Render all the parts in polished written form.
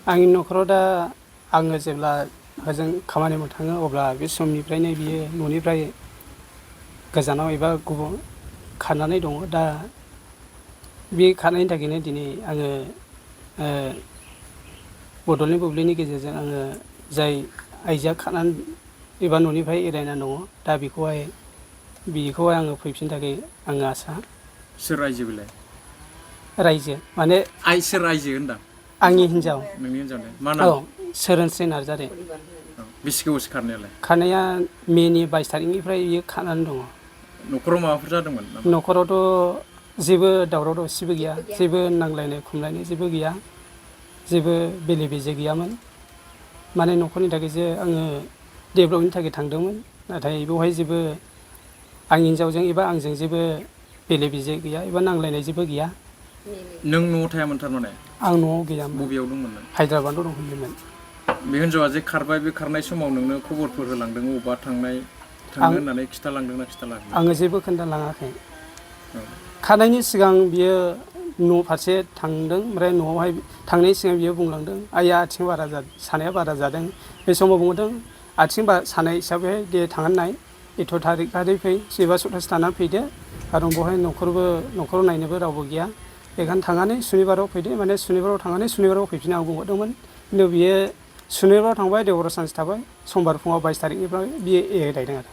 आंनि न'खराव दा आङो जेब्ला होजों खामानि मावनो थाङो अब्ला बे समनिफ्रायनो बियो न'निफ्राय गोजानाव एबा गुबुन खारनानै दङ। दा बे खारनायनि थाखायनो दिनै आङो बड'लेण्ड बुब्लिनि गेजेरजों आङो जाय आइजोआ खारनानै एबा न'निफ्राय एरायनानै दङ दा बेखौहाय आङो फैफिननो थाखाय आङो आसा। सोर रायजो बेलाय? रायजो माने सोर रायजो होनदां? आंनि हिन्जाव। नोंनि हिन्जाव मा नाम? औ सोरनस्रि नार्जारि। बेसे गोबावसो खारनायालाय? खारनाया मेनि 22 तारिखनिफ्राय बियो खारनानै दङ। न'खराव माबाफोर जादोंमोन नामा? न'खरावथ' जेबो दावराव दावसिबो गैया, जेबो नांलायनाय खमलायनाय जेबो गैया, जेबो बेले बेजे गैयामोन। माने न'खरनि थाखायसो आङो डेभेलपनि थाखाय थांदोंमोन। नाथाय बेवहाय जेबो आंनि हिन्जावजों एबा आंजों जेबो बेले बेजे गैया एबा नांलायनाय जेबो गैया। नों न'आव थायामोन थारमाने? आं न'आव गैयामोन। बबेयाव दंमोन नों? हायद्राबादाव दंहैयोमोन। बे हिन्जावा जे खारबाय, बे खारनाय समाव नोंनो खबरफोर होलांदों अबा थांनो होननानै खिन्थालांदोंना खिन्थालाङाखै? आङो जेबो खोन्थालाङाखै। खारनायनि सिगां बियो न' फारसे थांदों। ओमफ्राय न'आवहाय थांनायनि सिगां बियो बुंलांदों आइया आथिं सानाया बारा जादों। बे समाव बुंदों आथिं सानाय हिसाबैहाय दे थांनानै नाय, एथ' थारिखआरि फै, एबा सप्तासे थानानै फैदो, खारन बेवहाय न'खराव नायनोबो रावबो गैया। बेखायनो थांनानै सुनिबाराव फैदो। माने सुनिबाराव थांनानै सुनिबाराव फैफिन आं बुंहरदोंमोन। खिन्थु बियो सुनिबाराव थांबाय, देवबाराव सानसे थाबाय, समबार फुङाव 22 तारिखनिफ्राय बियो एरायदों आरो।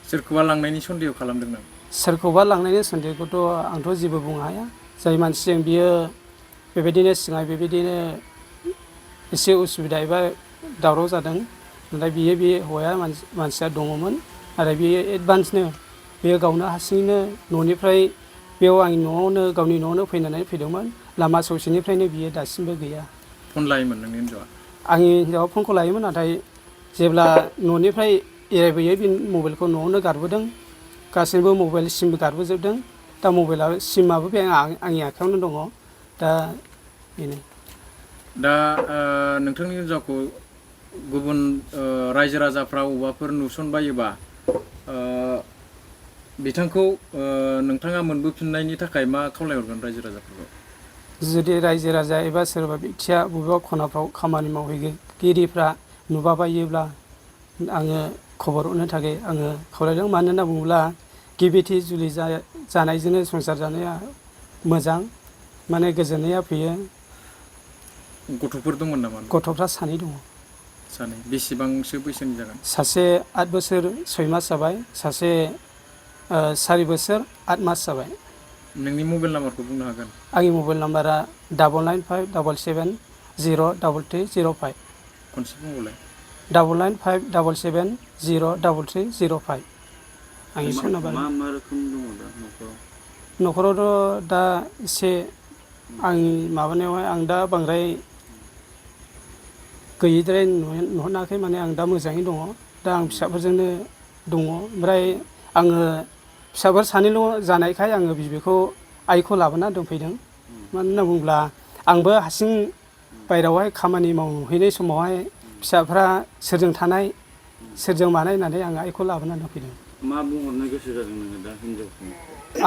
सोरखौबा लांनायनि सन्देह खालामदों नों? सोरखौबा लांनायनि सन्देहखौथ' आंथ' जेबो बुंनो हाया। जाय मानसिजों बियो बेबायदिनो सिगां बेबायदिनो एसे उसुबिदा एबा दावराव जादों, नाथाय बे हौवाया मानसिया दङमोन। आरो बियो एडभान्सनो बियो गावनो हारसिङैनो न'निफ्राय बेयाव आंनि न'आवनो गावनि न'आवनो फैनानै फैदोंमोन। लामा ससेनिफ्रायनो बियो दासिमबो गैया। फन लायोमोन नोंनि हिन्जावा? आंनि हिन्जावा फनखौ लायोमोन, नाथाय जेब्ला न'निफ्राय एरायबोयो बे मबाइलखौ न'आवनो गारबोदों। गासैबो मबाइल सिमबो गारबोजोबदों। दा सिमाबो बे आंनि आखायावनो दङ। दा बेनो। दा नोंथांनि हिन्जावखौ गुबुन रायजो राजाफ्रा अबावबाफोर नुसनबायोबा बिथांखौ नोंथाङा मोनबोफिननायनि थाखाय मा खावलायहरगोन रायजो राजाफोरखौ? जुदि रायजो राजा एबा सोरबा बेक्तिया बबेबा खनाफ्राव खामानि मावहैगिरिफ्रा नुबाबायोब्ला आङो खबर हरनो थाखाय आङो खावलायदों। मानो होनना बुङोब्ला गिबिथि जुलि जानायजोंनो संसार जानाया मोजां, माने गोजोननाया फैयो। गथ'फोर दंमोन नामा? गथ'फ्रा 2 दङ। 2? बेसेबांसो बैसोनि जागोन? सासे 8 बोसोर 6 मास जाबाय, सासे 4 बोसोर 8 मास जाबाय। नोंनि मबाइल नाम्बारखौ बुंनो हागोन? आंनि मबाइल नाम्बारा 9957703305। खनसे बुंबावलाय। 9957703305। आंनि सोनाबारि। मा रोखोम दङ दा न'खराव? न'खरावथ' दा एसे आंनि माबानायावहाय आं दा बांद्राय गैयिद्राय नुहराखै। माने आं दा मोजाङै दङ। दा आं फिसाफोरजोंनो दङ। ओमफ्राय आङो फिसाफोर 2ल' जानायखाय आङो बिबैखौ आइखौ लाबोना दोनफैदों। मानो होनना बुङोब्ला आंबो हारसिं बायहेरायावहाय खामानि मावहैनाय समावहाय फिसाफ्रा सोरजों थानाय सोरजों मानाय होननानै आं आइखौ लाबोना दोनफैदों। मा बुंहरनो गोसो जादों नोङो दा हिन्जावखौ?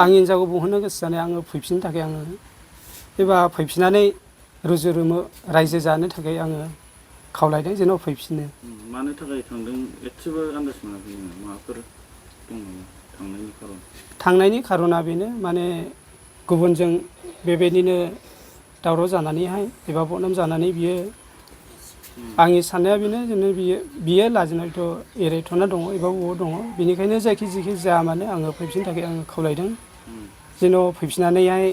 आं हिन्जावखौ बुंहरनो गोसो जानाय आङो फैफिननो थाखाय आङो एबा फैफिननानै रुजु रुमु रायजो जानो थाखाय आङो खावलायदों जेन' फैफिनो। मानो थाखाय थांदों एसेबो आन्दाज मोनाखै नोङो? माबाफोर दङ थांनायनि खारन? थांनायनि खारना बेनो, माने गुबुनजों बेबायदिनो दावराव जानानैहाय एबा बदनाम जानानै बियो आंनि साननाया बेनो जेन' बियो लाजिनायथ' एरायथ'ना दङ एबा बबाव दङ। बेनिखायनो जायखि जाया मानो आङो फैफिननो थाखाय आङो खावलायदों। जेन' फैफिननानैहाय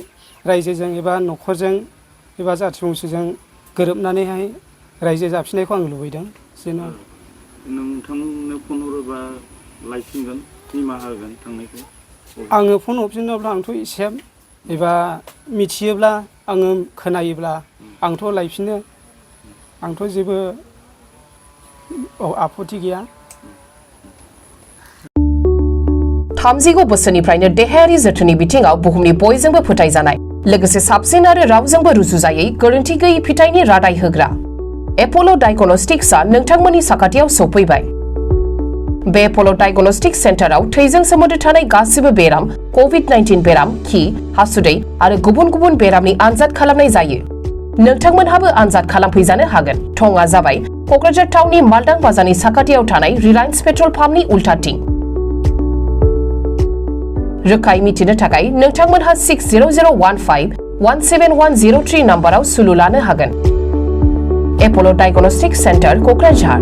रायजोजों एबा न'खरजों एबा जाथि बंस'जों गोरोबनानैहाय रायजो जाफिननायखौ आं लुबैदों। जेन' नोंथांनो फन हरोबा लायफिनगोन, निमाहा होगोन थांनायखौ? आङो फन हरफिनोब्ला आंथ' एसे एबा मिथियोब्ला आङो खोनायोब्ला आंथ' लायफिनो। आंथ' जेबो आपत्ति गैया। 30 बोसोरनिफ्रायनो देहायारि जोथोननि बिथिङाव बुहुमनि बयजोंबो फोथायजानाय, लोगोसे साबसिन आरो रावजोंबो रुजुजायै गोरोन्थि गैयै फिथाइनि रादाय होग्रा एप'ल' डायग्नोस्टिक्सआ नोंथांमोननि साखाथियाव सौफैबाय। बे एप'ल' डायग्नोस्टिक्स सेन्टाराव थैजों सोमोन्दो थानाय गासिबो बेराम, कभिड-19 बेराम, खि, हासुदै आरो गुबुन गुबुन बेरामनि आनजाद खालामनाय जायो। नोंथांमोनहाबो आनजाद खालामफैजानो हागोन। थंआ जाबाय क'क्राझार टाउननि मालदां बाजारनि साखाथियाव थानाय रिलायन्स पेट्रल पाम्पनि उल्टाथिं। रोखायै मिथिनो थाखाय नोंथांमोनहा 60015-17103 नाम्बाराव सुलु लानो हागोन। एप'ल' डायग्नोस्टिक सेन्टार क'क्राझार।